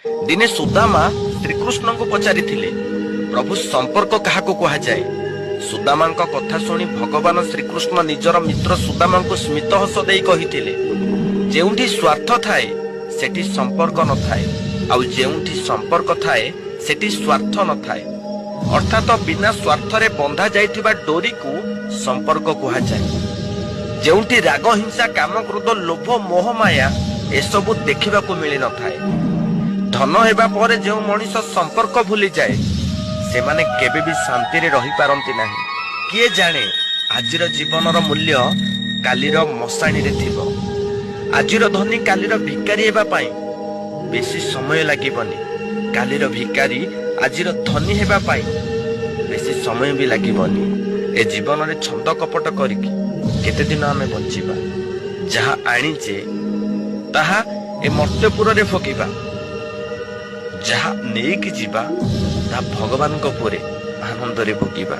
ଦିନେ ସୁଦାମା ଶ୍ରୀକୃଷ୍ଣଙ୍କୁ ପଚାରିଥିଲେ, ପ୍ରଭୁ, ସମ୍ପର୍କ କାହାକୁ କୁହାଯାଏ? ସୁଦାମାଙ୍କ କଥା ଶୁଣି ଭଗବାନ ଶ୍ରୀକୃଷ୍ଣ ନିଜର ମିତ୍ର ସୁଦାମାଙ୍କୁ ସ୍ମିତ ହସ ଦେଇ କହିଥିଲେ, ଯେଉଁଠି ସ୍ୱାର୍ଥ ଥାଏ ସେଠି ସମ୍ପର୍କ ନଥାଏ, ଆଉ ଯେଉଁଠି ସମ୍ପର୍କ ଥାଏ ସେଠି ସ୍ୱାର୍ଥ ନଥାଏ। ଅର୍ଥାତ ବିନା ସ୍ୱାର୍ଥରେ ବନ୍ଧା ଯାଇଥିବା ଡୋରିକୁ ସମ୍ପର୍କ କୁହାଯାଏ। ଯେଉଁଠି ରାଗ, ହିଂସା, କାମ, କ୍ରୋଧ, ଲୋଭ, ମୋହ, ମାୟା ଏସବୁ ଦେଖିବାକୁ ମିଳିନଥାଏ। ଧନ ହେବା ପରେ ଯେଉଁ ମଣିଷ ସମ୍ପର୍କ ଭୁଲିଯାଏ, ସେମାନେ କେବେ ବି ଶାନ୍ତିରେ ରହିପାରନ୍ତି ନାହିଁ। କିଏ ଜାଣେ, ଆଜିର ଜୀବନର ମୂଲ୍ୟ କାଲିର ମଶାଣିରେ ଥିବ। ଆଜିର ଧନୀ କାଲିର ଭିକାରୀ ହେବା ପାଇଁ ବେଶୀ ସମୟ ଲାଗିବନି, କାଲିର ଭିକାରୀ ଆଜିର ଧନୀ ହେବା ପାଇଁ ବେଶୀ ସମୟ ବି ଲାଗିବନି। ଏ ଜୀବନରେ ଛନ୍ଦ କପଟ କରିକି କେତେ ଦିନ ଆମେ ବଞ୍ଚିବା? ଯାହା ଆଣିଛେ ତାହା ଏ ମର୍ତ୍ତ୍ୟପୁରରେ ଭୋଗିବା, ଯାହା ନେଇକି ଯିବା ତାହା ଭଗବାନଙ୍କ ପରେ ଆନନ୍ଦରେ ଭୋଗିବା।